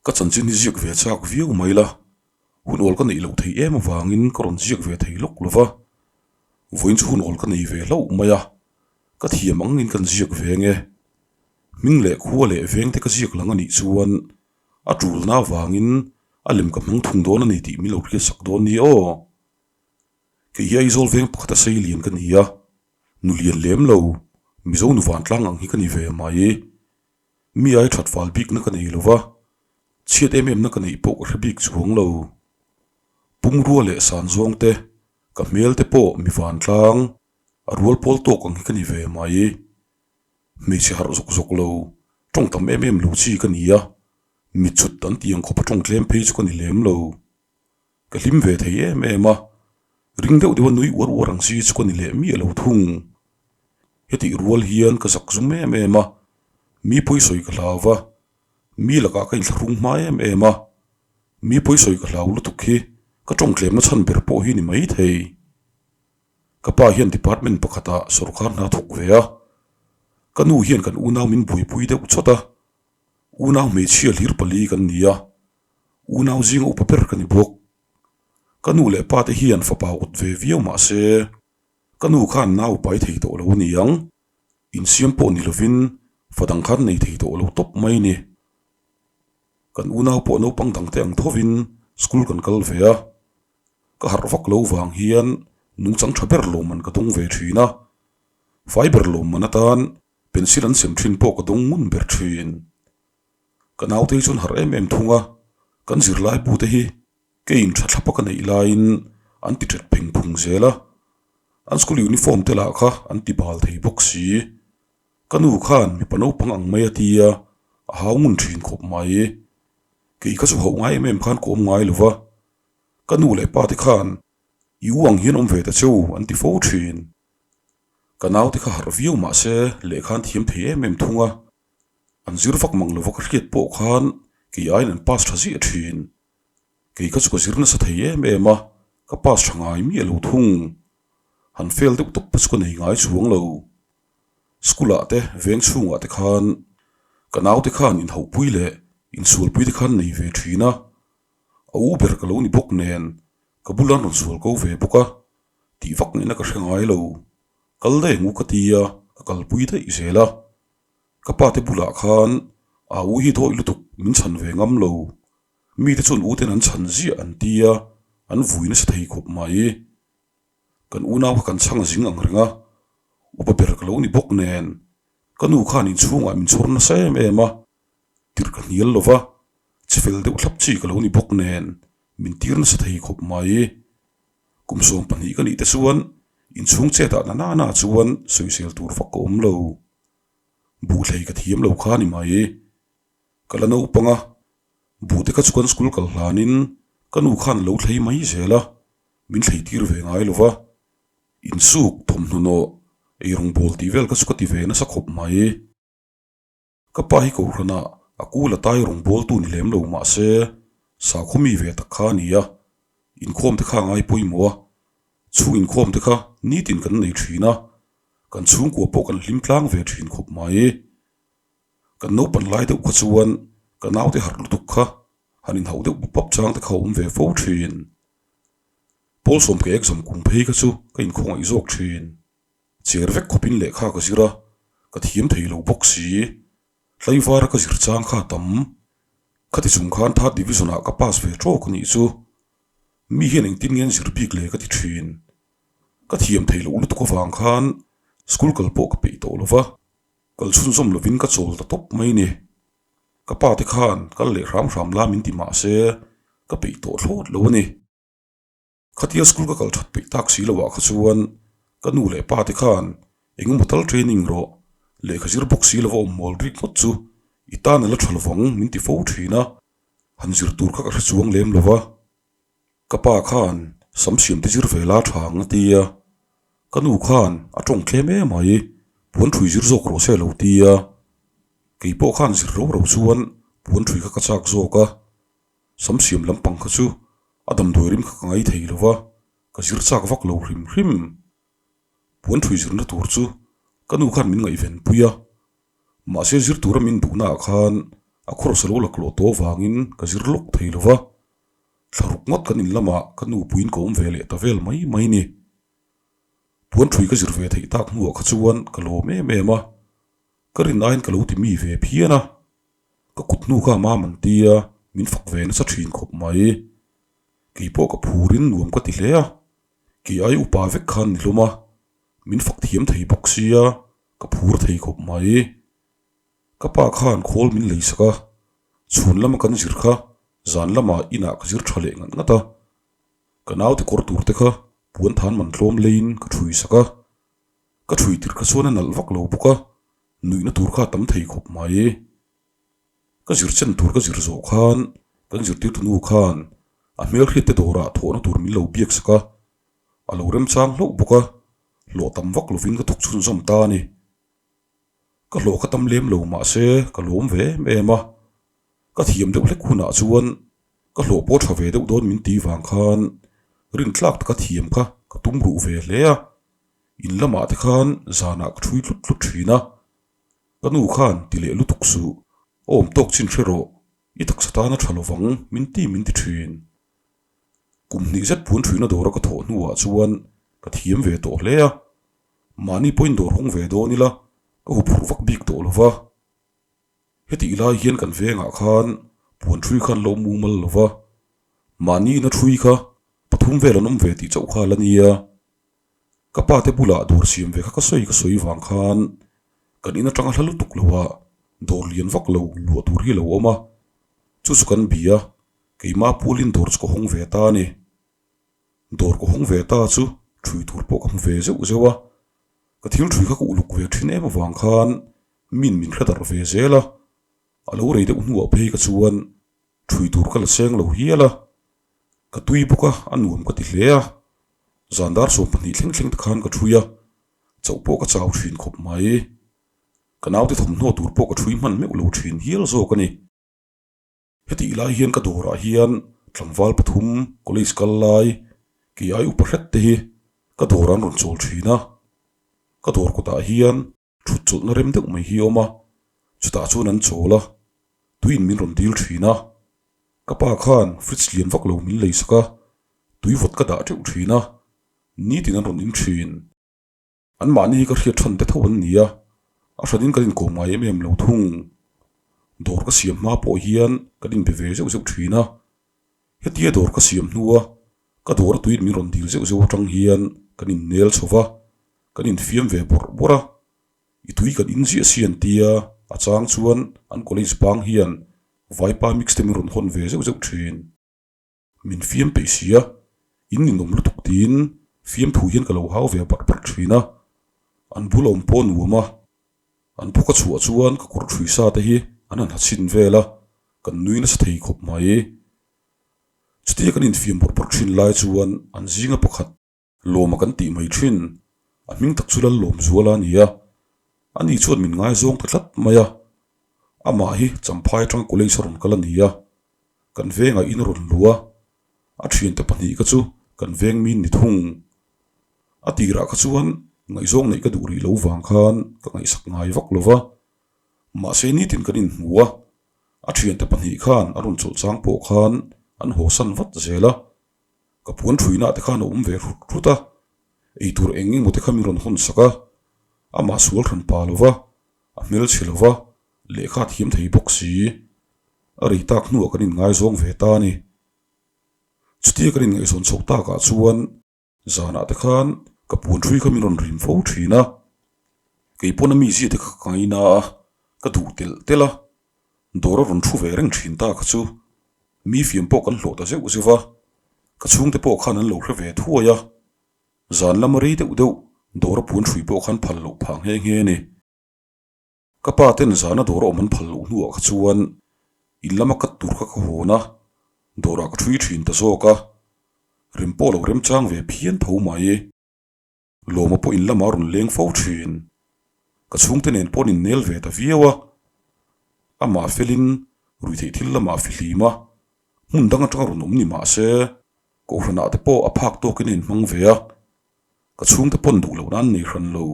Ka chanchin hi ziak ve chak viau mai la, hun awl ka neih loh theih em avangin ka rawn ziak ve thei lawk lo va. Vawiin chu hun awl ka nei ve hlauh mai a, ka thiam angin kan ziak ve nge. Hming leh khua leh vengte ka ziak lang a nih chuan a tulna avangin a lem ka hmang thung dawn a ni tih min lo hriatsak dawn ni aw. Kei hi Aizawl veng pakhata sei lian ka ni a, nu lian lem lo, Mizo nu vantlang ang hi ka ni ve mai. Mi ai that fal bikna ka nei lo va, chhiat em emna ka neih pawh ka hre bik chuang lo. Pumrua leh san zawng te, ka hmel te pawh mi vantlang, a rual pawl tawk ang hi ka ni ve mai. Hmeichhe harh zawk zawk lo, tawng tam em em lo chi ka ni a, mi chut an tih ang khawpa tawng tlem phei chu ka ni lem lo. Ka hlim ve thei em em a, ring deuh deuha nui uar uar ang chi chu ka ni leh miah lo thung. Hetih rual hian ka zak zum em em a, mi pawisawi ka hlau va, mi lakah ka inthlahrung hma em em a, mi pawisawi ka hlau lutuk hi ka tawngtlemna chhan ber pawh hi ni mai thei. Ka pa hian department pakhatah sawrkar hna thawk ve a, ka nu hian kan unau min buaipui deuh chawt a, unau hmeichhia hlir pali kan ni a, Unau zinga upa ber ka ni bawk. Ka nu leh pa te hian fapa ut ve viau mah se, ka nu khan nau pai thei tawh lo a ni ang. Insiam pawh ni lovin fa dang khan nei thei tawh lo tawp mai ni. Kan unau pawh naupang dang te ang thovin school kan kal ve a. Ka harh vak lo vang hian nungchang tha ber lawmman ka dawng ve thin a. Fai ber lawmman atan pencil an sem thin pawh ka dawng ngun ber thin. Ka naute hi chuan harh em em thung a, kan zirlai bu te hi keiin tha thlapa ka neih laiin an ti that pheng phung zel a, an school uniform te lah kha an ti bal thei bawk si. Ka nu khan mipa naupang ang mai a tia a hau ngun thin khawp mai. Kei kha chu hauh ngai em em khan ka awm ngai lo va, ka nu leh pa te khan i u ang hian awm ve ta cheu an ti fo thin. Ka naute kha harh viau mah se lehkha an thiam thei em em thung a. An zir vak mang lova ka hriat pawh khan kei aiin an pass tha ziah thin. Kei kha chu ka zir nasa thei em em a, ka pass tha ngai miah lo thung. Han fail deuh tawp chu ka nei ngai chuang lo. School ah te, veng chhungah te khan ka naute khan inhauhpui leh insualpui te khan nei ve thin a. A u ber ka lo ni bawk nen ka bulah an rawn sual ko ve bawk a, tih vak ngaihna ka hre ngai lo. Kal daih ang u ka ti a, ka kalpui daih zel a. Ka pa te bulah khan a u hi dawih lutuk min chhan ve ngam lo. Mite chuan u ten an chhan ziah an ti a, an vui nasa thei khawp mai. Kan unau kha kan chhang a zing ang reng a, upa ber ka lo ni bawk nen ka nu khan inchhungah min chhawr nasa em em a, tirh ka hnial lo va, che fel deuh thlap chi ka lo ni bawk nen min tir nasa thei khawp mai. Kum 12 ka nih te chuan inchhung chet ah na nana chuan sawisel tur vak ka awm lo. Buhthlei ka thiam lo kha ni mai. Ka la naupang a, buhte kha chu kan school kal hlanin ka nu khan a lo thlei mai zel a, min thlei tir ve ngai lo va. Insuk, thawmhnaw nawh, eirawng bawl tih vel kha chu ka ti ve nasa khawp mai. Ka pa hi Kohhranah a kul a tai rawn bawltu ni lem lo mah se, sakhaw mi ve tak kha a ni a, inkhawm te kha a ngai pawimawh a, chhung inkhawm te kha nitin kan nei thin a, kan chhungkua pawh kan hlim tlang ve thin khawp mai. Kan naupan lai deuh kha chuan ka naute harh lutuk kha han inhauh deuh pap pap chang te kha a awm ve fo thin. Pawl sawm ka exam kum phei kha chu ka inkhawngaih zawk thin. Cher vek khawpin lehkha ka zir a, ka thiam thei lo bawk si. Tlaivara ka zir chang kha a tam. Khati chung khan third division ah ka pass ve tawk a nih chu. Mi hian engtin nge an zir bik le ka ti thin. Ka thiam thei loh lutuk avang khan school kal pawh ka peih tawh lo va, kal chhunzawm lovin ka chawl ta tawp mai ni. Ka pa te khan kal leh hram hram la min ti mah se ka peih tawh thlawt lo a ni. Khatia school ka kal that peih tak si lo ah kha chuan ka nu leh pa te khan eng emaw tal training rawh, lehkha zir bawk si lova awm mawl rik ngawt chu i tan a la tha lovang min ti fo thin a, han zir tur kha ka hre chuang lem lo va. Ka pa khan sam siam te zir ve la tha ang a ti a, ka nu khan a tawng tlem em mai, puan thui zir zawk rawh se a lo ti a, kei pawh khan zir ro ro chuan puan thui kha ka chak zawk a. Sam siam lampang kha chu a damdawi rim kha ka ngai thei lo va, ka zir chak vak lo hrim hrim. Puan thui zirna tur chu ka nu khan min ngaihven pui a, mahse zir tura min duhnaah khan A course a lo laklawh tawh avangin ka zir lawk thei lo va, thla ruk ngawt kan in lamah ka nu puiin ka awm ve leh ta vel mai mai ni. Puan thui ka zir ve theih tak hnuah kha chuan ka lawm em em a, ka rin aiin ka lo ti mi ve phian a, ka kut hnu kha mam an tia min fak ve nasa thin khawp mai. Kei pawh ka phurin nuam ka ti hle a, kei ai upa vek khan ni hlawm a, min fak thiam thei bawk sia ka phur thei khawp mai. Ka pa khan khawl min lei sak a, chhun lama kan zir kha zan lamah inah ka zir tha leh ngat ngat a. Ka naute kawr tur te kha puan than man tlawm leiin ka thui sak a, ka thui tirh kha chuan a nalh vak lo bawk a, nuihna tur kha a tam thei khawp mai. Ka zir chen tur ka zir zawh khan kan zirtirtu nu khan a hmelhriat te dawrah thawhna tur min lo biak sak a, a lo remchang hlauh bawk a, hlawh tam vak lovin ka thawk chhunzawm ta a ni. Ka hlawh kha tam lem lo mahse ka lawm ve em em a, ka thiam deuh hlek hunah chuan ka hlawh pawh tha ve deuh dawn min ti vang khan rintlak taka thiam kha ka tum ruh ve hle a, in lamah te khan zanah ka thui tlut tlut thin a, ka nu khan ti leh lutuk suh, awm tawk chin hre rawh, i taksa tana tha lovang min ti min ti thin. Kum hnih zet puan thuina dawra ka thawh hnuah chuan ka thiam ve tawh hle a, mahni pawhin dawr hawng ve dawn ila ka huphurh vak bik tawh lova. Hetih lai hian kan vengah khan puan thui khan lo mumal lova, mahni ina thui kha pathum vel an awm ve tih chauh kha la nia. Ka pa te bulah dawr siam ve kha ka sawi ka sawi vang khan kan in atanga hla lutuk lo a, dawr lian vak lo luah tur hi a lo awm a, chu chu kan bia a, keimah pualin dawr chu ka hawng ve ta a ni. Dawr ka hawng ve ta chu thui tur pawh ka hmu ve zeuh zeuh a, ka thil thui kha ka uluk ve thin em avang khan min min hre darh ve zel a, a lo rei deuh hnuah phei ka chuan thui tur ka la seng lo hial a, ka tui bawk a, a nuam ka ti hle a, zan dar 12 thleng thleng te khan ka thui a, chauh pawh ka chau thin khawp mai. Ka naute thawmhnaw tur pawh ka thui hman meuh lo thin hial zawk a ni. Hetih lai hian ka dawrah hian tlangval pathum college kal lai kei ai upa hret te hi ka dawr an rawn chawl thin a, ka dawr kawtah hian thut chawlhna rem deuh mai hi a awm a, chutah chuan an chawl a, tuiin min rawn dil thin a, ka pa khan fridge lian vak lo min lei sak a, tui vawt ka dah teuh thin a, nitin an rawn in thin. An mahni hi ka hriat than te tho an ni a, a hranin kan inkawm ngai em em lo thung. Dawr ka siam hma pawh hian kan inbe ve zeuh zeuh thin a, hetia dawr ka siam hnua ka dawr a tuin min rawn dil zeuh zeuh atang hian kan innel chho va, kan infiam ve bawrh bawrh a, i tui kan in ziah si an tia, a chang chuan an college bang hian vaipa mix te min rawn hawn ve zeuh zeuh thin. Min fiam peih si a, in ninawm lutuk tiin fiam thu hian ka lo hau ve barh barh thin a, an bul awm pawh nuam a, an phawk a chhuah chuan ka kawr thui sa te hi an han ha chhin vel a, kan nui nasa thei khawp mai. Chutia kan infiam bawrh bawrh thin lai chuan an zinga pakhat Lawma kan tih mai thin, a hming tak chu Lallawm Zuala a ni a, ani chuan min ngaizawng ta tlat mai a, amah hi Champhai atanga college a rawn kal a ni a, kan vengah in a rawn luh a, a thiante pahnih kha chu kan veng min ni thung. A tirah kha chuan ngaihzawng neih ka duh rih lo vang khan ka ngaihsak ngai vak lo va, mahse nitin kan inhmu a, a thiante pahnih khan a rawn chawlh chang pawh khan an hawsan vat zel a, ka puan thuinah te khan a awm ve hrut hrut a, eitur eng emaw te kha min rawn hawn sak a, amah sual hran pa lo va, a hmelchhe lo va, lehkha a thiam thei bawk si. A rei tak hnuah kan inngaizawng ve ta a ni. Chutia kan inngaihzawn chhoh takah chuan zanah te khan ka puan hrui kha min rawn rim fo thin a, kei pawn a mizia te kha ka ngaina a, ka duh telh telh a, dawr a rawn thu ve reng thin ta kha chu mi fiam pawh kan hlawh ta zeuh zeuh va, ka chhungte pawh khan an lo hre ve thuai a, zan lama rei deuh deuh dawr a puan hrui pawh khan phal loh phah nghe nghe a ni. Ka pa ten zana dawr a awm an phal loh hnuah kha chuan in lama cut tur kha ka hawn a, dawrah ka ṭhui ṭhin ta zawk a, rem pawh lo remchang ve phian tho mai. Lawma pawh in lamah a rawn leng fo ṭhin. Ka chhungte nen pawh an innel ve ta viau a, amah felin ruihtheih thil lamah a fihlim a, hmun dang aṭanga rawn awm ni mah se Kohhranah te pawh a phak tawkin a inhmang ve a, ka chhungte pawn duh loh nan nei hran lo.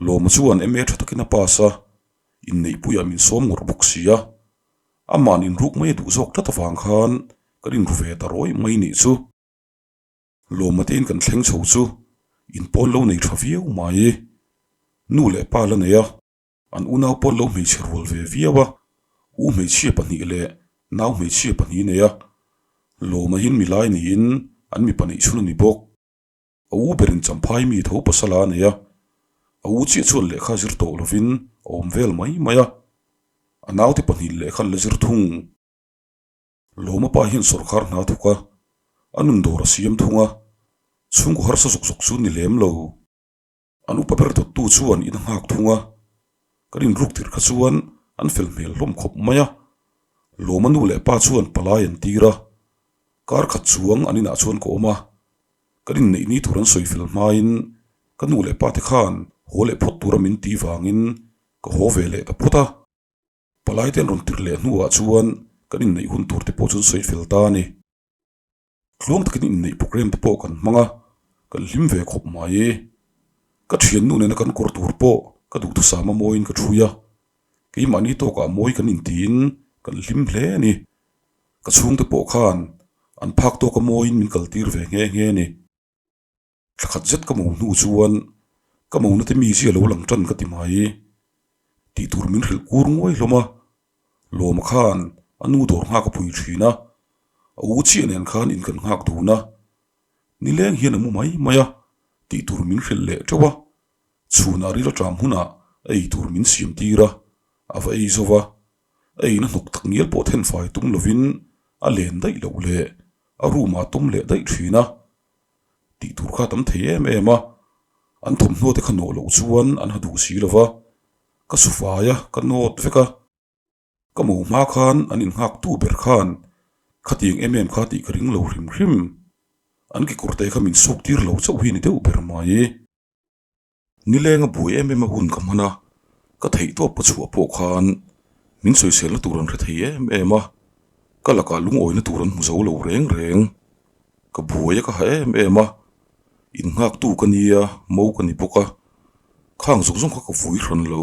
Lawma chuan MA tha takin a pass a, Inneihpuiah min sawm ngawrh bawk si a, ama'n inruk mai a duh zawk tlat avang khan kan inru ve ta rawih mai nih chu. Lawma tein kan thleng chho chu in pawn lo nei tha viau mai. Nu leh pa la nei a, an unau pawn lo hmeichhe rual ve viau a, u hmeichhia pahnih leh nau hmeichhia pahnih nei a, Lawma hin milai niin an mipa neih chhun a ni bawk. A u berin champhai mi tho pasal a nei a, a u chiah chuan lehkha zir tawh lovin a awm vel mai mai a, a naute pahnih lehkha an la zir thung. Lawma pa hian sawrkar hna thawk a, a nun dawr a siam thung a, chhungkaw harsa zawk zawk chu ni lem lo. An upa ber dawttu chuan in a nghak thung a, kan inruk tirh kha chuan an fel hmel hlawm khawp mai a, Lawma nu leh pa chuan palai an tir a, kar khat chuang an inah chuan ka awm a, kan inneih ni tur an sawi fel hmain ka nu leh pa te khan haw leh phawt tura min tih vangin ka haw ve leh ta phawt a. Palai te an rawn tirh leh hnuah chuan kan inneih hun tur te pawh chu an sawi fel ta a ni. Tluang takin inneih program te pawh kan hmang a, kan hlim ve khawp mai. Ka thiannu nena kan kawr tur pawh ka duhthusam a mawiin ka thui a, keimahni tawkah mawi kan intiin kan hlim hle a ni. Ka chhungte pawh khan an phak tawka mawiin min kaltir ve nghe nghe a ni. Thla khat zet ka mo hnu chuan ka mona te mi chi a lo lang tan ka ti mai. Tih tur min hrilh kur nguai hlawm a, Lawma khan a nu dawr nghak a pui thin a, a u chiah nen khan in kan nghak dun a, nileng hian a mu mai mai a, tih tur min hrilh leh teuh a, chhunah ril aṭam hunah a ei tur min siam tir a, a va ei zo va, a eina hnawk tak ngial pawh thenfai tum lovin a len daih loh leh a room ah tum leh daih thin a. Tih tur kha tam thei em em a, an thawmhnaw te kha nawh loh chuan an ha duh si lo va, ka su fai a, ka nawt vek a, ka mo hma khan an innghak tu ber khan khatiang em em kha tih ka ring lo hrim hrim, an kekawr te kha min suk tir lo chauh hi ni deuh ber mai. Nileng a buai em em a hun ka hman a, ka theihtawp ka chhuah pawh khan min sawiselna tur an hre thei em em a, ka lakah lungawina tur an hmu zo lo reng reng. Ka buai a ka ha em em a, innghaktu ka nia, mo ka ni bawk a, khang zawng zawng kha ka vui hran lo.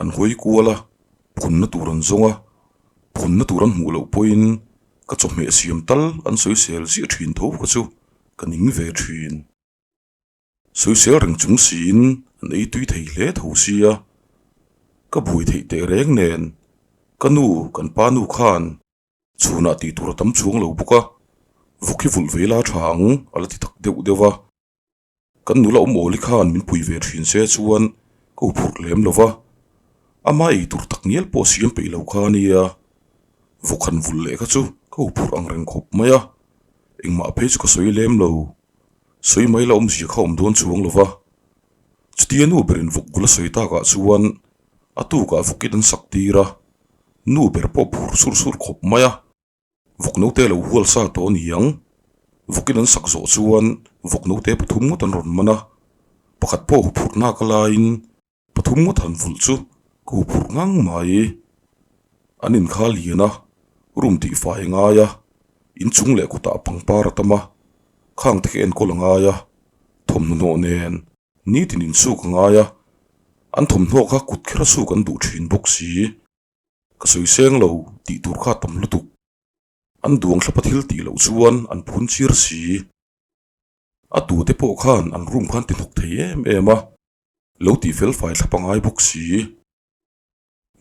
An hawi kual a, phunna tur an zawng a, phunna tur an hmuh loh pawhin ka chawhmeh siam tal an sawisel ziah thin tho kha chu ka ning ve thin. Sawisel reng chung siin an ei tui thei hle tho sia, ka buai theih teh reng nen ka nu kan pa nu khan chhunah tih tur a tam chuang lo bawk a, vawk hi vulh ve la tha ang a la ti tak deuh deuh a. Kan nula awm awli khan min pui ve thin se chuan ka huphurh lem lo va, ama ei tur tak ngial pawh siam peih lo kha a nia, vawk han vulh leh kha chu ka huphurh ang reng khawp mai a, engmah phei chu ka sawi lem lo. Sawi mai la awmzia kha awm dawn chuang lo va, chutia nu berin vawk bul a sawi takah chuan a tukah vawkin an sak tir a, nu ber pawh phur sur sur khawp mai a, vawk naute lo hual sa tawh a ni ang. Vawkin an sak zawh chuan vawk naute pathum ngawt an rawn man a, pakhat pawh huphurh nak a laiin Pathum ngawt han vulh chu ka huphurh ngang mai. An inkhal lian a, room tihfai a ngai a, inchung leh kutah pangpar a tam a, khang te ka enkawl a ngai a, thawmhnaw nen nitin insuk a ngai a, an thawmhnaw kha kut kher a suk an duh thin bawk si. Ka sawi seng lo tih tur kha a tam lutuk. An duang thlapa thil tih loh chuan an phun chir si. A tute pawh khan an room khan ti hnawk thei em em a. Lo tih fel fai thla pangai bawk si,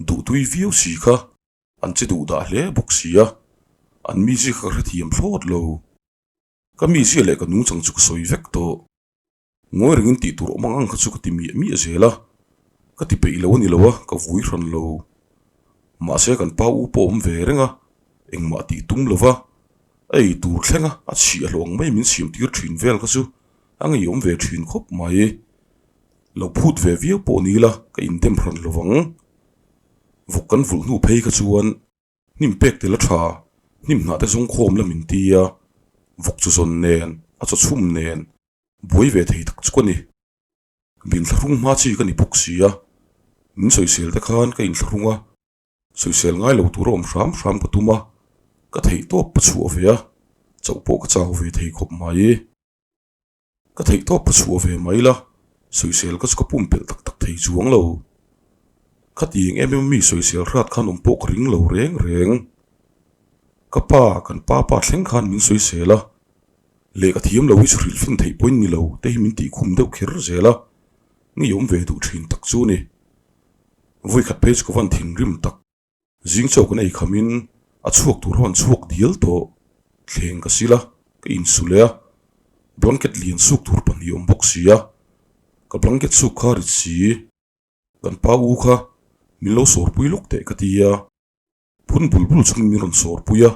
duhtui viau si kha an che duh dah hle bawk si a, an mizia kha ka hrethiam thlawt lo. Ka mizia leh ka nungchang chu ka sawi vek tawh. Ngawi rengin tih tur awm ang ang kha chu ka ti miah miah zel a, ka ti peih lo a ni lo a, ka vui hran lo. Mahse kan pa u pawh awm ve reng a, engmah tih tum lo va, a ei tur thleng a, a chhiah hlawh ang mai min siam tir thin vel kha chu a ngeiawm ve thin khawp mai. Lo phut ve viau pawh ni ila ka indem hran lo vang. Vawk kan vulh hnu phei kha chuan hnim pek tel a tha, hnim hnah te zawng khawm la min ti a, vawk chu zawn nen, a chaw chhum nen, buai ve thei tak chu ka ni. Min thlahrung hma chi ka ni bawk si a, min sawisel te khan ka inthlahrung a, sawisel ngai lo tur a awm hram hram ka tum a, ka theihtawp ka chhuah ve a, chauh pawh ka chau ve thei khawp mai. Ka theihtawp ka chhuah ve mai la, sawisel ka chu ka pumpelh tak tak thei chuang lo. Khatiang em em a mi sawisel hrat khan awm pawh ka ring lo reng reng. Ka pa, kan pa pa thleng khan min sawisel a, lehkha thiam lo hi chu hrilh fin theih pawhin ni lo te hi min tih khum deuh kher zel a, ngeiawm ve duh thin tak chu ni. Vawikhat phei chu ka van thinrim tak. Zing chaw kan ei khamin a chhuak tur ho an chhuak dial tawh. Thleng ka sil a, ka insu leh a, blanket lian suk tur pahnih awm bawk si a, ka blanket suk kha rit si. Kan pa u kha min lo sawrpui lawk teh ka ti a, phun bul bul chungin min rawn sawrpui a,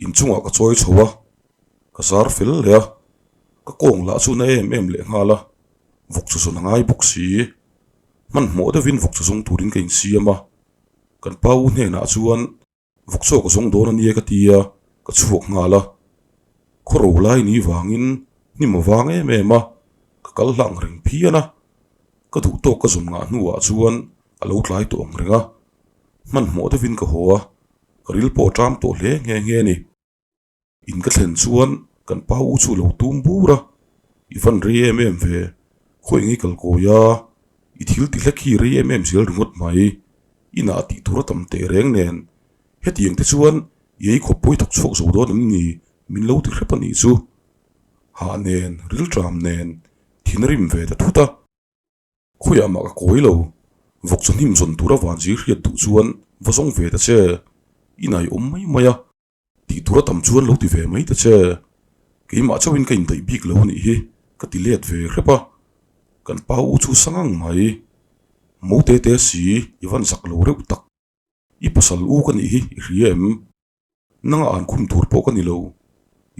inchungah ka chawi chho a, ka zar fel leh a, ka kawng lah chu na em em leh nghal a, vawk chu zawn a ngai bawk si. Hmanhmawh deuhin vawk chu zawng turin ka insiam a. Kan pa u hnenah chuan vawk chaw ka zawng dawn a nia ka ti a, ka chhuak nghal a. Khaw ro lai ni vangin hnim a vang em em a, ka kal hlang reng phian a. Ka duh tawk ka zawn ngah hnuah chuan a lo tlai tawh ang reng a. Hmanhmawh deuhin ka haw a, ka ril pawh a ṭam tawh hle nghe nghe a ni. In ka thlen chuan kan pa u chu lo tum bur a, i van rei em em ve, khawi nge i kal kawi a, i thil ti hlek hi rei em em zel ringawt mai, inah tih tur a tam teh reng nen, hetiang te chuan i ei khawp pawi thawk chhuak zo dawn em ni, min lo ti hrep a nih chu. Hah nen, rilṭam nen, thin a rim ve ta thut a. Khawiah mah ka kawi lo, vawk chu hnim zawn tur a van zir hriat duh chuan va zawng ve ta che, inah i awm mai mai a. Tih tur a tam chuan lo ti ve mai ta che. Keimah chauhin ka indaih bik lo anih hi ka ti let ve hrep a. Kan pa u chu sa ngang mai. Mo te te si i van zak lo reuh tak. I pasal u ka nih hi i hria em? Nanga an khum tur pawh ka ni lo.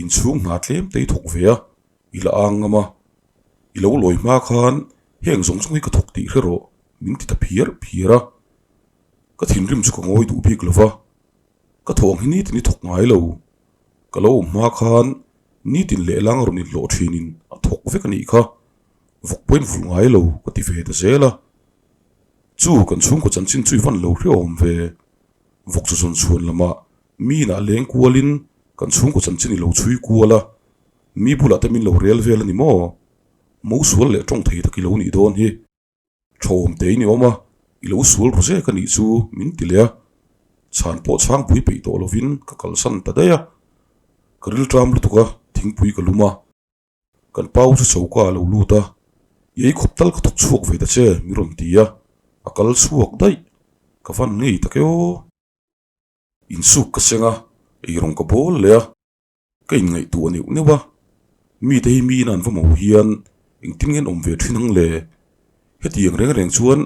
Inchhung hna tlem te i thawk ve a, i la ang ngam a. I lo lawi hma khan heng zawng zawng hi ka thawk tih hre rawh min ti ta phiar phiar a. Ka thinrim chu ka ngawi duh bik lo va. Ka thawh ang hi nitin i thawk ngai lo. Ka lo awm hma khan nitin lehlang a rawn inhlawh thinin a thawk vek a nih kha. Vawk pawhin vulh ngai lo ka ti ve ta zel a. Chu kan chhungkaw chanchin chu i van lo hrehawm ve. Vawk chu zawn chhuan lamah mi inah leng kualin kan chhungkaw chanchin i lo chhui kual a. Mi bulah te min lo rel vel a ni maw? Mo sual leh tawng thei tak i lo nih dawn hi. Thawm te in i awm a, i lo sual ru zek a nih chu min ti leh a, chhan pawh chhangpui peih tawh lovin ka kalsan ta daih a, ka rilṭam lutuk a, thingpui ka lum a, kan pau chu choka a lo lut a, i ei khawp tal ka thawk chhuak ve ta che min rawn ti a, a kal chhuak daih, ka van ngei tak e aw. Insuk ka seng a, eirawng ka bawl leh a. Ka inngaihtuah neuh neuh a, mite hi mi in an va mo hian engtin nge an awm ve thin ang le? Hetiang reng reng chuan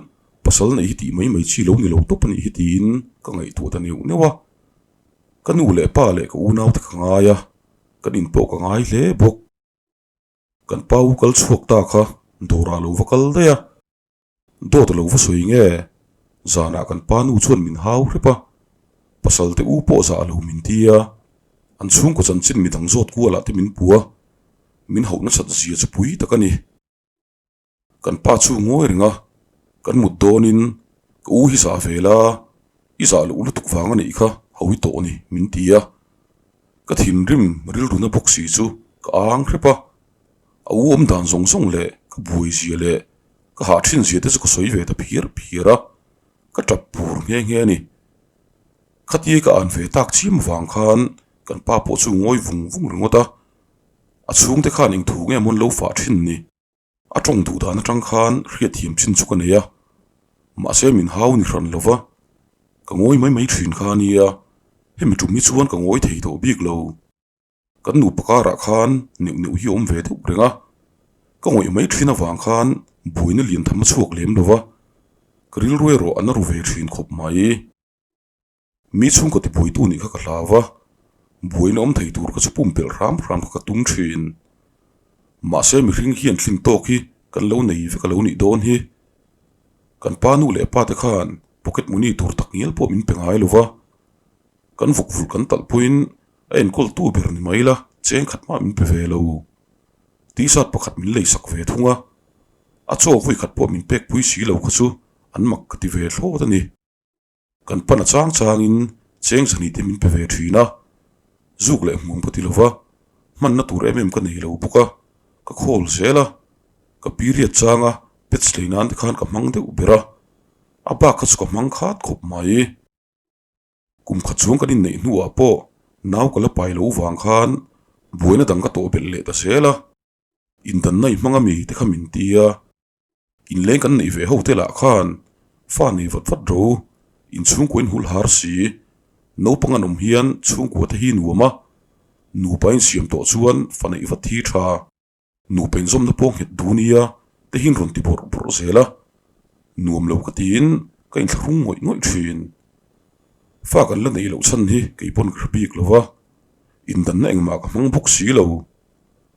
pasal neih hi tih mai mai chi lo ni lo tawp a nih hi tiin ka ngaihtuah ta neuh neuh a. Ka nu leh pa leh ka unaute ka ngai a, kan in pawh ka ngai hle bawk. Kan pa u kal chhuak ta kha dawrah lo va kal daih a. Dawt a lo va sawi nge? Zanah kan pa nu chuan min hau hrep a, pasal te u pawh zah lo min ti a, an chhungkaw chanchin midang zawt kualah te min pu a, min hauh nasat zia chu pui tak a ni. Kan pa chu ngawi reng a, kan mut dawnin ka u hi zah ve la, i zah loh lutuk vang a nih kha hawi tawh ni min ti a, ka thinrim rilruna bawk si chu ka ang hrep a, a u awm dan zawng zawng leh ka buai zia leh Ka hah thin zia te chu ka sawi ve ta phiar phiar a, ka tap pur nghe nghe a ni. Khatia ka an ve tak chim avang khan kan pa pawh chu ngawi vung vung ringawt a, a chhungte khan eng thu nge mawn lo fah thin ni. A tawng duh dan atang khan hriatthiam chin chu ka nei a, mahse min hau ni hran lo va, ka ngawi mai mai thin kha a nia, hemi tum hi chuan ka ngawi thei tawh bik lo. Kan nupa karah khan neuh neuh hi a awm ve deuh reng a, ka ngawih mai thin avang khan buaina lian tham a chhuak lem lo va, ka rilru erawh a na ru ve thin khawp mai. Mi chhungkaw tibuaitu nih kha ka hlau va, buaina awm thei tur kha chu pumpelh hram hram kha ka tum thin. Mahse mihring hian thlin tawk hi kan lo nei vek a lo nih dawn hi. Kan pa nu leh pa te khan pocket money tur tak ngial pawh min pe ngai lo va, kan vuk vulh kan talh pawhin A enkawltu ber ni mai la, cheng khat mah min pe ve lo. T-shirt pakhat min lei sak ve thung a, a chaw vawi khat pawh min pek pui si lo kha chu an mak ka ti ve thlawt a ni. Kan pan a chang changin cheng zahnih te min pe ve thin a, zuk leh hmuam ka ti lo va, hmanna tur em em ka nei lo bawk a, ka khawl zel a, ka period changa pets lei nan te khan ka hmang deuh ber a. A bak kha chu ka hmang khat khawp mai. Kum khat chuang kan inneih hnuah pawh nau ka la pai lo vang khan buaina dang ka tawh belh leh ta zel a. Indanna i hmang ami te kha min ti a. Inleng kan neih ve ho te lah khan fa nei vat vat ro, inchhungkua in hul har si. Naupang an awm hian chhungkua te hi nuam a, nupa insiam tawh chuan fa neih vat hi tha. Nupa inzawmna pawh nghet duh nia te hi an rawn ti bawrh bawrh zel a, nuam lo ka tiin ka inthlahrung ngawih ngawih thin. Fa kan la neih loh chhan hi kei pawn ka hre bik lo va, indanna engmah ka hmang bawk si lo.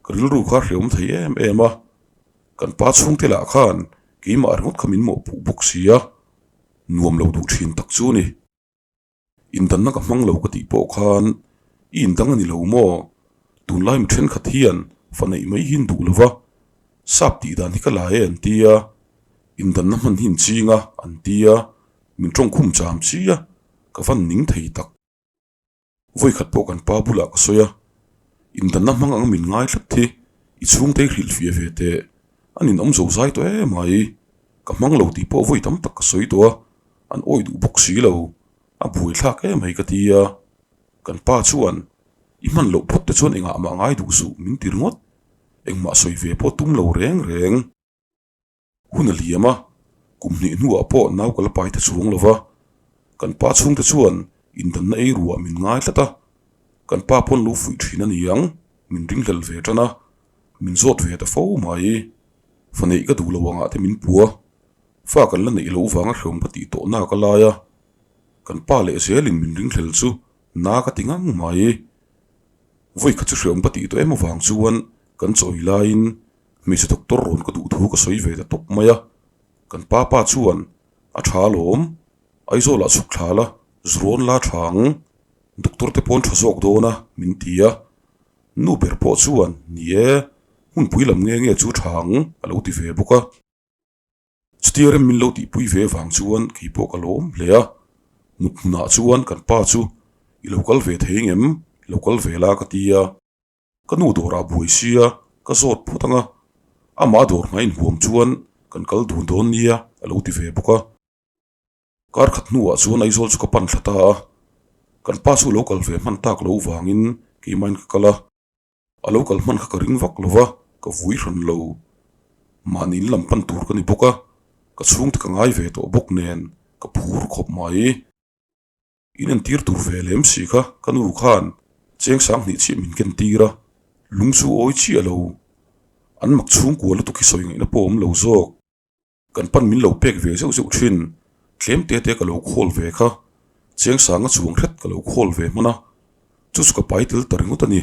Ka rilru kha a hreawm thei em em a, kan pa chhungte lah khan keimah ringawt kha min mawhpuh bawk si a, nuam lo duh thin tak chu a ni. Indanna ka hmang lo ka tih pawh khan i indang a ni lo maw? Tunlai mi thenkhat hian fa neih mai hi an duh lo va, sap tih dan hi ka la e an ti a, indanna hman hi an ching a an ti a, min tawngkhum cham chi a, ka van ning thei tak. Vawikhat pawh kan pa bulah ka sawi a, indanna hmang ang min ngai tlat hi i chhungte i hrilhfiah ve teh, a ninawm zo zai tawh em mai, ka hmang lo tih pawh vawi tam tak ka sawi tawh a, an awih duh bawk si lo, a buai thlak em mai ka ti a, kan pa chuan i hman loh phawt te chuan engah mah ngai duh suh min ti ringawt, engmah sawi ve pawh tum lo reng reng. Hun a liam a, kum hnih hnuah pawh nau ka la pai ta chuang lo va, kan pa chhungte chuan indanna ei ruah min ngai tlat a, kan pa pawn lo fuih thin a ni ang, min ringhlel ve tan a, min zawt ve ta fo mai. Fa neih ka duh lo angah te min pu a, fa kan la neih loh vanga hreawm ka tih tawh nak a lai a, kan pa leh zelin min ringhlel chu na ka ti ngang mai. Vawi khat chu hreawm ka tih tawh em avang chuan kan chawi laiin Hmeichhe doctor rawn ka duh thu ka sawi ve ta tawp mai a, kan pa pa chuan a tha alawm, Aizawl ah chhuk thla la, zurawn la tha ang, doctor te pawn tha zawk dawn a min ti a, nu ber pawh chuan ni e, hmunpui lam nge nge chu tha ang a lo ti ve bawk a. Chutia rem min lo tihpui ve vang chuan kei pawh ka lawm hle a, mut hmunah chuan kan pa chu i lo kal ve thei ngem, i lo kal ve la ka ti a. Ka nu dawrah buai sia ka zawt phawt ang a, amah dawr hna inhuam chuan kan kal dun dawn nia a lo ti ve bawk a. Kar khat hnuah chuan Aizawl chu ka pan thla ta a, kan pa chu lo kal ve hman tak lo vangin keimahin ka kal a, a lo kal hman kha ka ring vak lo va, ka vui hran lo. Mahni in lam pan tur ka ni bawk a, ka chhungte ka ngai ve tawh bawk nen ka phur khawp mai. In entir tur ve lem si kha ka nu khan cheng sang hnih chiah min ken tir a, lung chu awi chiah lo. An mak chhungkua lutuk hi sawi ngaihna pawh awm lo zawk. Kan pan min lo pek ve zeuh zeuh thin, tlem te te ka lo khawl ve kha, cheng sanga chuang hret ka lo khawl ve hman a, chu chu ka pai tel ta ringawt a ni.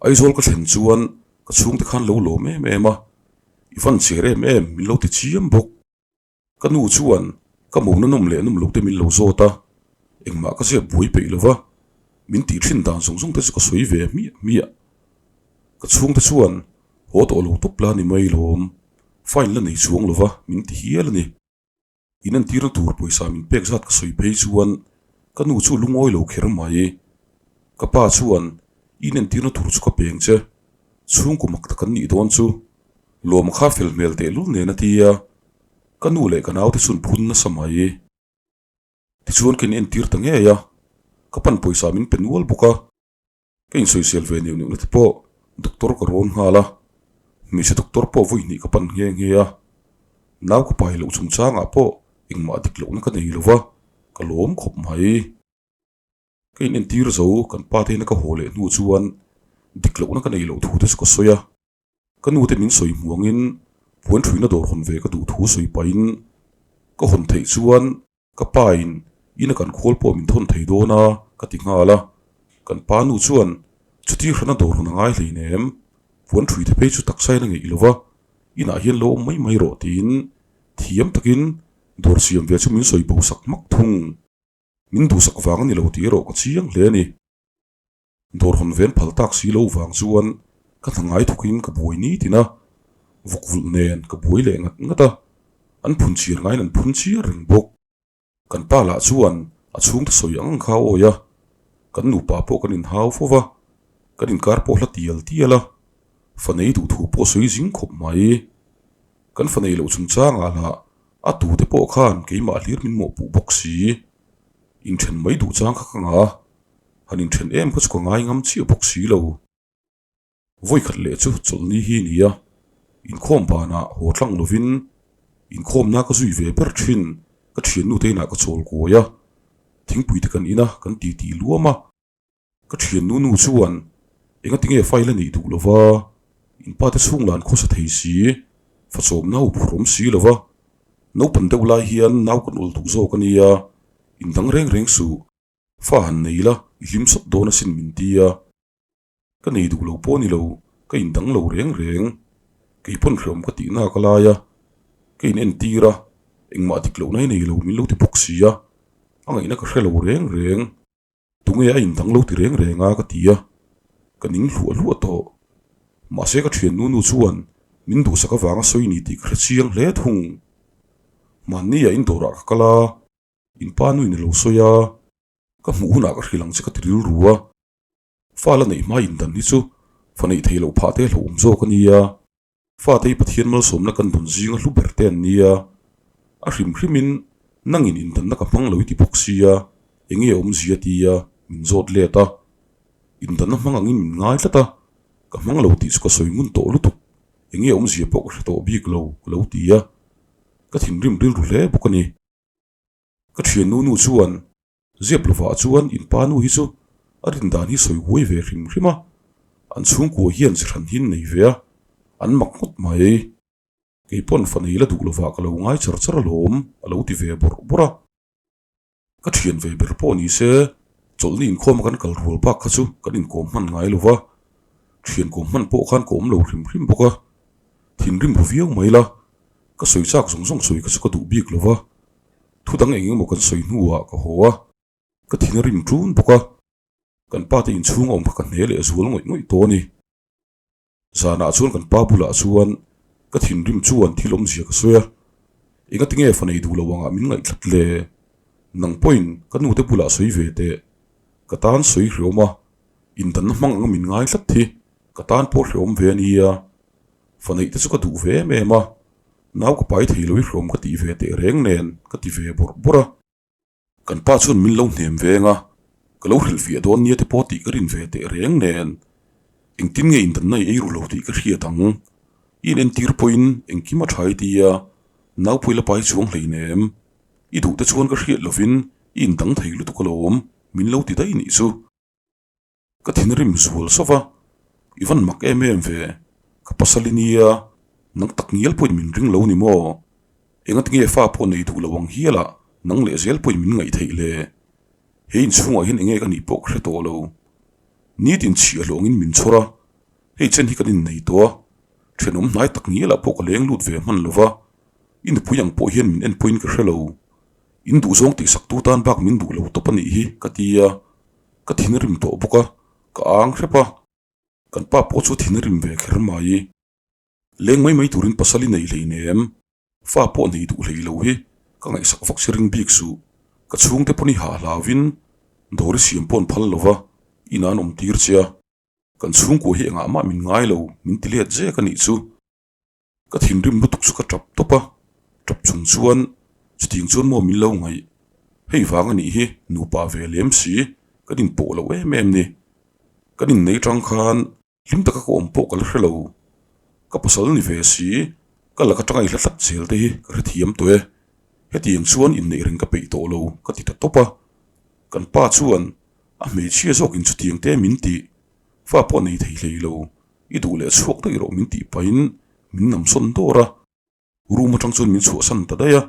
Aizawl ka thlen chuan ka chhungte khan lo lawm em em a, i van cher em em min lo ti chiam bawk. Ka nu chuan ka mawhna nawm leh nawm lote min lo zawt a, engmah ka ziak buai peih lo va, min tih thin dan zawng zawng te chu ka sawi ve hmiah hmiah. Ka chhungte chuan haw tawh lo tawp la ni mai lawm, fine la nei chuang lo va min ti hial a ni. In entirna tur pawisa min pek zat ka sawi phei chuan ka nu chu lungawi lo kher mai. Ka pa chuan in entirna tur chu ka peng che, chhungkaw mak tak an nih dawn chu. Lawm kha fel hmel tehlul nen a ti a, ka nu leh ka naute chuan phun nasa mai. Tichuan ka inentir ta ngei a, ka pan pawisa min pe nual bawk a, ka insawisel ve neuh neuhna te pawh doctor ka rawn nghal a, hmeichhe doctor pawh vawi hnih ka pan nghe nghe a, nau ka pai loh chungchangah pawh engmah dik lohna ka nei lo va, ka lawm khawp mai. Ka inentir zo kan pa te ina ka haw leh hnu chuan dik lohna ka nei loh thu te chu ka sawi a. Ka nu te min sawi hmuangin puan thuina dawr hawn ve ka duh thu sawi pahin ka hawn theih chuan ka pa in ina kan khawl pawh min thawn thei dawn a ka ti nghal a. Kan pa nu chuan chuti hrana dawr hawn a ngai hleinem, puan thui te phei chu taksa in a ngeih lo va, inah hian lo awm mai mai rawh tiin thiam takin dawr siam ve chu min sawi bo sak hmak thung. Min duhsak vang a ni lo tih erawh ka chiang hle a ni. Dawr hawn ven phal tak si lo vang chuan ka hna ngai thawkin ka buai ni tin a, vawk vulh nen ka buai leh ngat ngat a, an phun chhiar ngaiin an phun chhiar reng bawk. Kan pa lah chuan a chhungte sawi ang ang kha a awi a, kan nupa pawh kan inhau fo va, kan inkar pawh hla tial tial a, fa nei duh thu pawh sawi zing khawp mai. Kan fa nei loh chungchangah lah. A tute pawh khan keimah hlir min mawhpuh bawk si. Inthen mai duh chang kha ka ngah a, han inthen em kha chu ka ngai ngam chiah bawk si lo. Vawikhat leh chu chawlhni hi ni a, inkhawm banah haw tlang lovin inkhawmna ka zui ve ber thin, ka thiannu te inah ka chawl kawi a, thingpui te kan in a, kan titi luam a. Ka thiannu nu chuan engati nge file a nih duh lova, in pa te chhung lan khawsa thei si, fachawmna hu phur awm si lova, naupang deuh lai hian nau kan awl duh zawk a nia, in dang reng reng suh, fa han nei la i hlim sawt dawn asin min ti a. Ka nei duh lo pawh a ni lo, ka in dang lo reng reng. Kei pawn hreawm ka tih nak a lai a, ka in entir a, engmah dik lohna hi nei lo min lo ti bawk si a, a ngaihna ka hre lo reng reng. Tunge a in dang lo ti reng reng a ka ti a, ka ning hluah hluah tawh. Mahse ka thian nu nu chuan min duhsak avanga sawi ni tih ka hre chiang hle thung. Hmanni ah in dawrah ka kal a, in pa nuin a lo sawi a, ka hmuh hunah ka hrilh ang che ka ti rilru a. Fa la neih hma in dan hi chu fa neih theih loh phah te hlauhawm zawk a nia. Fate hi Pathian malsawmna kan dawn zinga hlu ber te an nia. A hrim hrimin nangin indanna ka hmang lo i ti bawk sia, enge awmzia tia min zawt let a. Indanna hmang angin min ngai tlat a, ka hmang lo tih chu ka sawi ngun tawh lutuk, enge awmzia pawh ka hre tawh bik lo ka lo ti a. Ka thinrim rilru hle bawk a ni. Ka thiannu nu chuan Ziap lovah chuan in pa nu hi chu a rin dan hi sawi huai ve hrim hrim a, an chhungkua hian chi hran hin nei ve a, an mak ngawt mai. Kei pawn fa nei la duh lovah ka lo ngai char char alawm a lo ti ve bawrh bawrh a. Ka thian ve ber pawh ni se, chawlhni inkhawm a kan kal rual bak kha chu kan inkawm hman ngai lo va, thian kawm hman pawh khan ka awm lo hrim hrim bawk a, thinrim ru viau mai la, ka sawi chak zawng zawng sawi kha chu ka duh bik lo va. Thu dang eng emaw kan sawi hnuah ka haw a, ka thin a rim ṭun bawk a, kan pa te inchhung a awm kha ka hne leh zual ngawih ngawih tawh a ni. Zanah chuan kan pa bulah chuan ka thinrim chuan thil awmzia ka sawi a, engati nge fa nei duh lo angah min ngaihtlat le? Nang pawhin ka nute bulah sawi ve teh, ka tan sawi hreawm a, indanna hmang anga min ngai tlat hi ka tan pawh hreawm ve a nia, fa neih te chu ka duh ve em em a, Nau ka pai thei lo i hrawm ka tih ve teh reng nen ka ti ve bawrh bawrh a. Kan pa chuan min lo hnem veng a, ka lo hrilh fiah dawn nia te pawh tih ka rin ve teh reng nen. Engtin nge indanna i ei ru lo tih ka hriat ang. I inentir pawhin engkim a tha i ti a, nau pawh i la pai chuang hleinem. I duh te chuan ka hriat lovin i indang thei lutuk alawm, min lo ti daih nih chu. Ka thinrim zual sawp a, i van mak em em ve, ka pasal i nia, nang tak ngial pawhin min ring lo ni maw? Engati nge fa pawh nei duh lo ang hial ah nang leh zel pawhin min ngaih theih le? He inchhungah hian enge ka nih pawh ka hre tawh lo. Nitin chhiah hlawngin min chhawr a, hei chen hi kan innei tawh a, thenawm hnai tak ngial ah pawh ka leng lut ve hman lo va, i nupui ang pawh hian min en pawhin ka hre lo. In duhzawng tihsak tu tan bak min duh lo tawp a nih hi ka ti a. Ka thinrim tawh bawk a, ka ang hrep a. Kan pa pawh chu thinrim ve kher mai. Leng mai mai turin pasal i nei hleinem, fa pawh nei duh hlei lo hi ka ngaihsak vak si ring bik suh. Ka chhungte pawn i hah hlauvin dawr i siam pawn phal lo va, inah an awm tir che a. Kan chhungkua hi engah mah min ngai lo, min ti let zek a nih chu. Ka thinrim lutuk chu ka tap tawp a, tap chung chuan chutiang chuan maw min lo ngaih. Hei vang a nih hi nupa ve lem si, kan inpawh lo em em ni. Kan innei tang khan hlim taka ka awm pawh ka la hre lo. Ka pasal ni ve si, ka lak atanga i hla tlat zel te hi ka hrethiam tawh e. Hetiang chuan inneih reng ka peih tawh lo ka ti ta tawp a. Kan pa chuan a hmeichhia zawkin chutiang te min tih, fa pawh nei thei hlei lo. I duh leh chhuak daih rawh min tih pahin min namsawn dawr a, room atang chuan min chhuahsan ta daih a.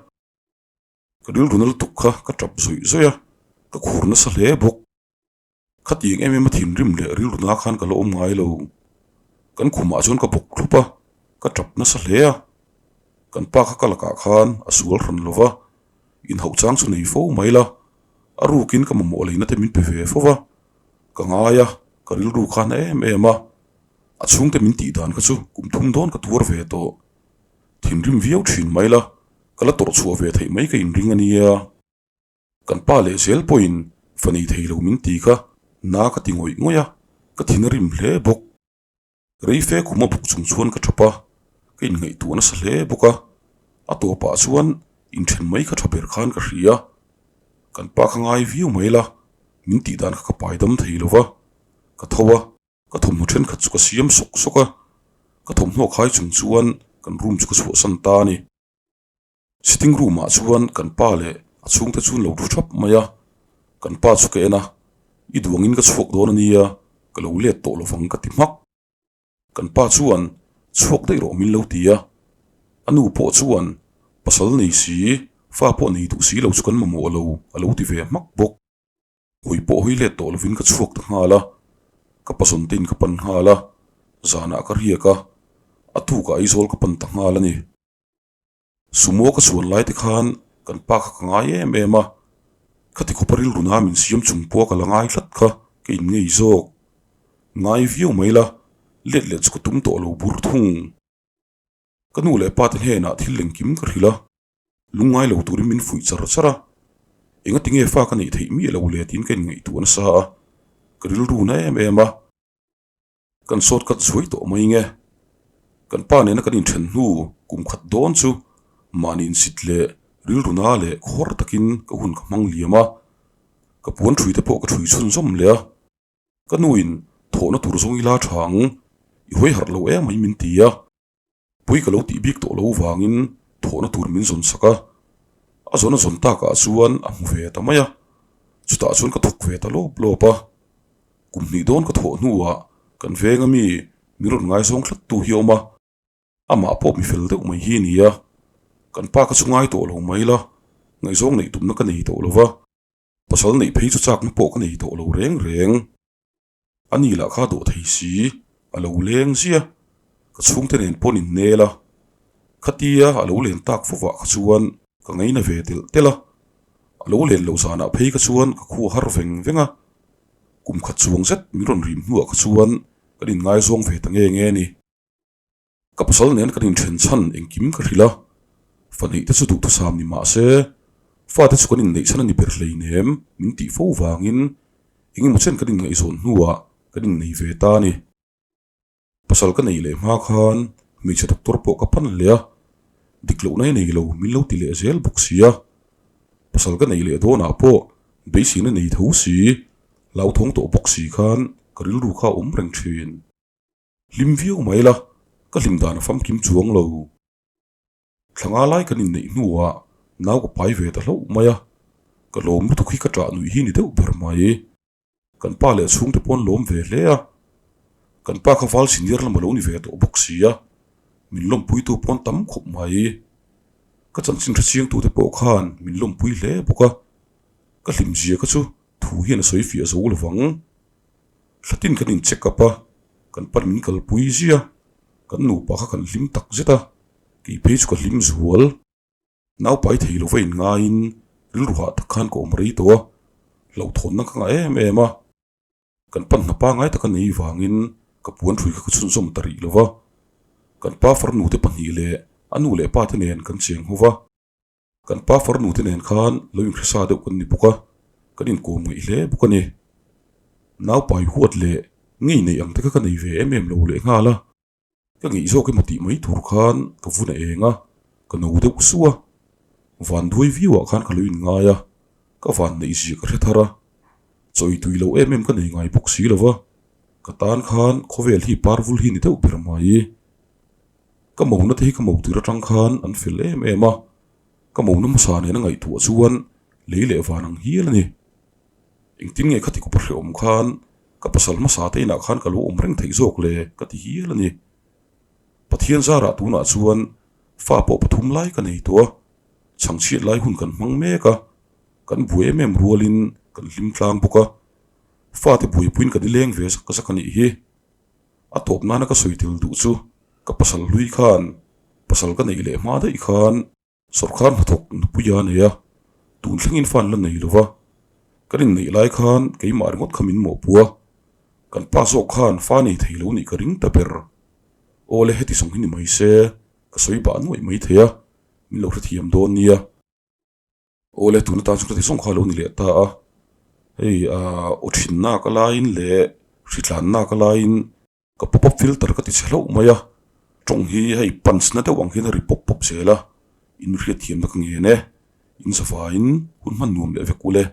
Ka rilru na lutuk kha ka tap zawih zawih a, ka khur nasa hle bawk. Khatiang em em a thinrim leh rilru na khan ka la awm ngai lo. Kan khumah chuan ka bawk thlup a, ka tap nasa hle a. Kan pa kha ka lakah khan a sual hran lo va, inhauh chang chu nei fo mai la, a rukin ka mamawh leina te min pe ve fo va. Ka ngai a, ka rilru khan a em em a, a chhungte min tih dan kha chu kum thum dawn ka tuar ve tawh. Thinrim viau thin mai la, ka la tawrh chhuah ve theih mai ka inring a nia. Kan pa leh zel pawhin fa nei thei lo min ti kha na ka ti ngawih ngawih a, ka thin a rim hle bawk. Reife khuma buk chung chuan ka thap a, ka inngaihtuah nasa hle bawk a, a tawpah chuan. Inthen mai kha tha ber khan ka hria. Kan pa kha ngai viau mai la, min tih dan kha ka pai dam thei lo va, ka tho a, ka thawmhnaw thenkhat chu ka siam sawk sawk a, ka thawmhnaw khai chung chuan kan room chu ka chhuahsan ta a ni. Sitting room ah chuan kan pa leh a chhungte chu an lo thu thap mai a, kan pa chu ka en a, i duangin ka chhuak dawn a nia, ka lo let tawh lovang ka ti hmak. Kan pa chuan chhuak daih rawh min lo ti a, a nu pawh chuan pasal nei si, fa pawh nei duh si lo chu kan mamawh lo a lo ti ve hmak bawk. Hawi pawh hawi let tawh lovin ka chhuak ta nghal a, ka pasawn tein ka pan nghal a, zanah ka riak a, a tukah Aizawl ka pan ta nghal a ni. Sumo ka chhuan lai te khan kan pa kha ka ngai em em a, khati khawpa rilru na min siam chung pawh a ka la ngai tlat kha ka in ngei zawk. Ngai viau mai la, let leh chu ka tum tawh lo bur thung. Ka nu leh pa te hnenah thil engkim ka hrilh a, lungngai lo turin min fuih char char a, engati nge fa ka neih theih miah lo le tiin ka inngaihtuah nasa a, ka rilru na em em a. Kan sawt khat zuai tawh mai nge? Kan pa nena kan inthen hnu kum khat dawn chu mahni insit leh rilru na leh khawr takin ka hun ka hmang liam a, ka puan ṭhui te pawh ka ṭhui chhunzawm leh a. Ka nuin thawhna tur zawng ila ṭha ang, i hawi harh lo em mai min ti a. Pui ka lo tih bik tawh lo vangin thawhna tur min zawn sak a, a zawn a zawn takah chuan a hmu ve ta mai a, chutah chuan ka thawk ve ta lawp lawp a. Kum hnih dawn ka thawh hnuah kan venga mi min rawn ngaizawng tlat tu hi a awm a, amah pawh mi fel deuh mai hi a ni a, kan pa ka chu ngai tawh lo mai la, ngaihzawng neih tumna ka nei tawh lo va, pasal neih phei chu chakna pawh ka nei tawh lo reng reng. A ni lah kha dawh thei si, a lo leng zia. Ka chhungte nen paw'n in nel a, khatia a lo len tak fawvah kha chuan ka ngaina ve telh telh a. A lo len loh zanah phei kha chuan ka khua har veng veng a. Kum khat chuang zet min rawn rim hnuah kha chuan kan inngaizawng ve ta nge nge a ni. Ka pasal nen kan inthen chhan engkim ka hrilh a, fahnih te chu duhthusam ni mah se, fate chu kan inneih chhan a ni ber hleinem min tih fo vangin engemaw chen kan inngaihzawn hnuah kan innei ve ta a ni. Pasal ka neih leh hma khan hmeichhe doctor pawh ka pan leh a, dik lohna hi nei lo min lo ti leh zel bawk si a, pasal ka neih leh dawnah pawh beiseina nei tho si, hlauthawng tawh bawk si khan ka rilru kha a awm reng thin. Hlim viau mai la, ka hlim dan a famkim chuang lo. Thla nga lai kan inneih hnuah nau ka pai ve ta hlauh mai a, ka lawm lutuk hi ka ṭah nuih hi ni deuh ber mai. Kan pa leh chhungte pawh an lawm ve hle a, kan pa kha val senior lam a lo ni ve tawh bawk si a, min lawmpuitu pawh an tam khawp mai. Ka chanchin hre chiangtute pawh khan min lawmpui hle bawk a, ka hlimzia kha chu thu hian a sawi fiah zo lovang. Thlatin kan in check up a, kan pan min kalpui zia, kan nupa kha kan hlim tak zet a, kei phei chu ka hlim zual. Nau pai thei lo va in ngaiin rilru hah tak khan ka awm rei tawh a, hlauhthawnna ka ngah em em a. Kan pan hna pangai taka nei vangin ka puan hrui kha ka chhunzawm ta rih lo va, kan pa farnu te pahnih leh a nu leh pa te nen kan cheng ho va. Kan pa farnu te nen khan lo inhresa deuh kan ni bawk a, kan inkawm ngaih hle bawk a ni. Naupai huat leh ngei neih ang te kha ka nei ve em em lo leh nghal a, ka ngeih zawk emaw tih mai tur khan ka vun a eng a, ka no deuh suh a. Van duai viau ah khan ka lo inngai a, ka van neih zia ka hre thar a, chawi tui lo em em ka nei ngai bawk si lo va, ka tan khan khawvel hi parvul hi ni deuh ber mai. Ka mona te hi ka mo tir atang khan an fel em em a, ka mona hmasa nena ngaihtuah chuan lei leh van ang hial a ni. Engtin nge khati kawpa hrehawm khan ka pasal hmasa te inah khan ka lo awm reng theih zawk le ka ti hial a ni. Pathian zarah tunah chuan fa pawh pathum lai ka nei tawh a, chhangchhiat lai hun kan hmang mek a, kan buai em em rualin kan hlim tlang bawk a, fate buaipuiin kan ileng ve zak zak a nih hi. A tawp nana ka sawi tel duh chu ka pasal hlui khan pasal ka neih leh hma daih khan sawrkar hnathawk nupui a nei a, tun thlengin fan la nei lova. Kan inneih lai khan keimah ringawt kha min mawhpuh a, kan pa zawk khan fa nei thei lo nih ka ring ta ber. Aw le heti zawng hi ni mai se, ka sawi bah nuaih mai thei a, min lo hrethiam dawn nia. Aw le tuna tan chu ka ti zawng kha a lo ni leh ta a, hei ah aw thinna ka laiin leh hritlanna ka laiin ka pop up filter ka ti chhe hlauh mai a, tawng hi hei punch na deuh ang hian a ri pawp pawp zel a. In mi hriatthiamna ka ngen e. In zavaiin hun hman nuam leh vek ule.